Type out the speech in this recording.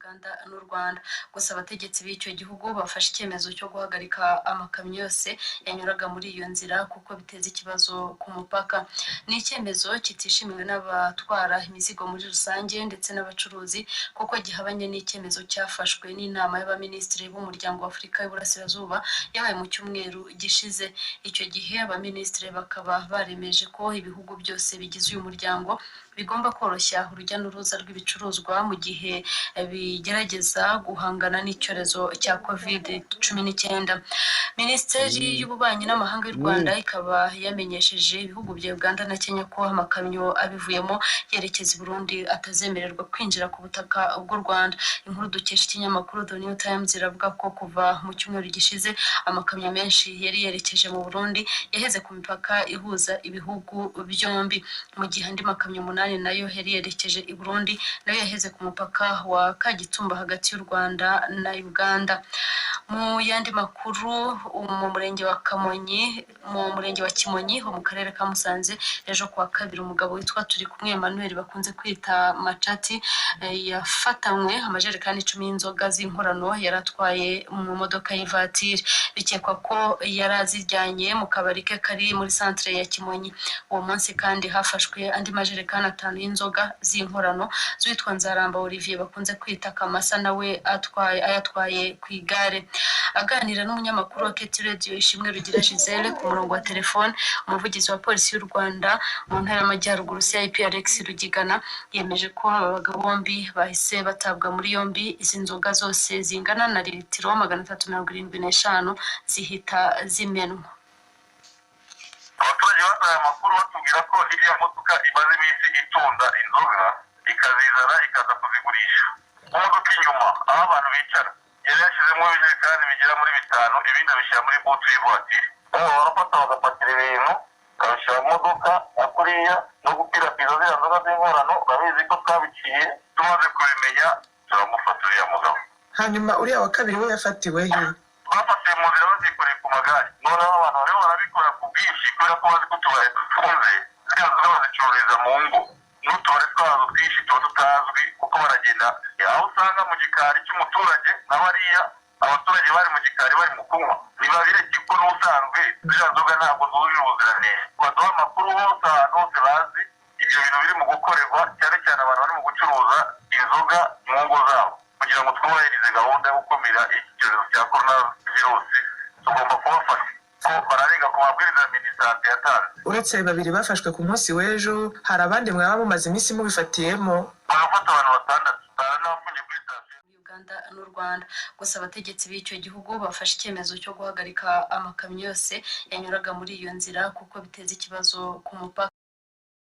Uganda n'u Rwanda. Gusa abategetsi b'icyo gihugu bafashe icyemezo cyo guhagarika amakamyo yose yanyuraga muri iyo nzira kuko biteza ikibazo ku mupaka. Ni icyemezo kitishimiwe n'abatwara imizigo muri rusange ndetse n'abacuruzi, kuko gihabanye n'icyemezo cyafashwe n'inama y'abaminisitiri b'umuryango wa Afurika y'Uburasirazuba yabaye mu cyumweru gishize. Icyo gihe abaminisitiri bakaba baremeje ko ibihugu byose bigize uyu muryango bigomba koroshya urujya n'uruza rw'ibicuruzwa mu gihe bigerageza guhangana n'icyorezo cya COVID-19. Minisiteri y'Ububanyi n'Amahanga y'u Rwanda ikaba yamenyesheje ibihugu bya Uganda na Kenya ko amakamyo abivuyemo yerekeza i Burundi atazemererwa kwinjira ku butaka bw'u Rwanda. Inkuru dukesha ikinyamakuru The New Times iravuga ko kuva mu cyumweru gishize amakamyo menshi yari yerekeje mu Burundi yaheze ku mipaka ihuza ibihugu byombi, mu gihe andi makamyo 8 nayo yari yerekeje i Burundi nayo yaheze ku mupaka wa Kagitumba hagati y'u Rwanda na Uganda. Mu yandi makuru, mu murenge wa Kamonyi, mu murenge wa Kimonyi ho mu karere ka Musanze, ejo kuwa kabiri umugabo witwa Turikumwe Emmanuel bakunze kwita Macati yafatanywe amajerekani 10 y'inzoga z'inkorano yari atwaye mu modoka y'ivatiri. Bikekwa ko yari azijyanye mu kabari ke kari muri santere ya Kimonyi. Uwo munsi kandi hafashwe andi majerekani 5 y'inzoga z'inkorano z'uwitwa Nzaramba Olivier bakunze kwita Kamasa, nawe atwaye ayatwaye ku igare. Aganira n'umunyamakuru wa KT Radio Ishimwe Rugira Gisele ku murongo wa telefone, umuvugizi wa polisi y'u Rwanda mu ntara y'Amajyaruguru CIP Alex Rugigana yemeje ko aba bagabo bombi bahise batabwa muri yombi, izi nzoga zose zingana na litiro 375 zihita zimenwa. Abaturage baduhaye amakuru batubwira ko iriya modoka imaze iminsi itunda inzoga ikazizana ikaza kuzigurisha. Mu modoka inyuma aho abantu bicara yari yashyizemo ibijerekani bigera muri 5, ibindi abishyira muri butu y'ivatiri. Barafata bagapakira ibintu bakabishyira mu modoka na kuriya no gukwirakwiza ziriya nzoga z'inkorano. Urabizi ko twabiciye, tumaze kubimenya turamufata uriya mugabo. Hanyuma uriya wa kabiri we yafatiwe he? Bafatiwe mu nzira bazikoreye ku magare. Noneho abantu bariho barabikora ku bwinshi kubera ko bazi ko utubari dufunze, ziriya nzoga bazicururiza mu ngo n'utubari twazo twinshi tuba tutazwi, kuko baragenda aho usanga mu gikari cy'umuturage na bariya abaturage bari mu gikari bari mu kunywa. Ntibabireke kuko n'ubusanzwe ziriya nzoga ntabwo zujuje ubuziranenge. Baduha amakuru hose, ahantu hose bazi ibyo bintu biri mu gukorerwa, cyane cyane abantu bari mu gucuruza inzoga mu ngo zabo, kugira ngo twubahirize gahunda yo gukumira iki cyorezo cya korona virusi. Tugomba kubafasha ko bararenga ku mabwiriza ya minisante yatanze. Uretse babiri bafashwe ku munsi w'ejo, hari abandi mwaba mumaze iminsi mubifatiyemo? Barafata abantu 6, hari n'abafungiye kuri sitasiyo. Uganda n'u Rwanda. Gusa abategetsi b'icyo gihugu bafashe icyemezo cyo guhagarika amakamyo yose yanyuraga muri iyo nzira kuko biteza ikibazo ku mupaka.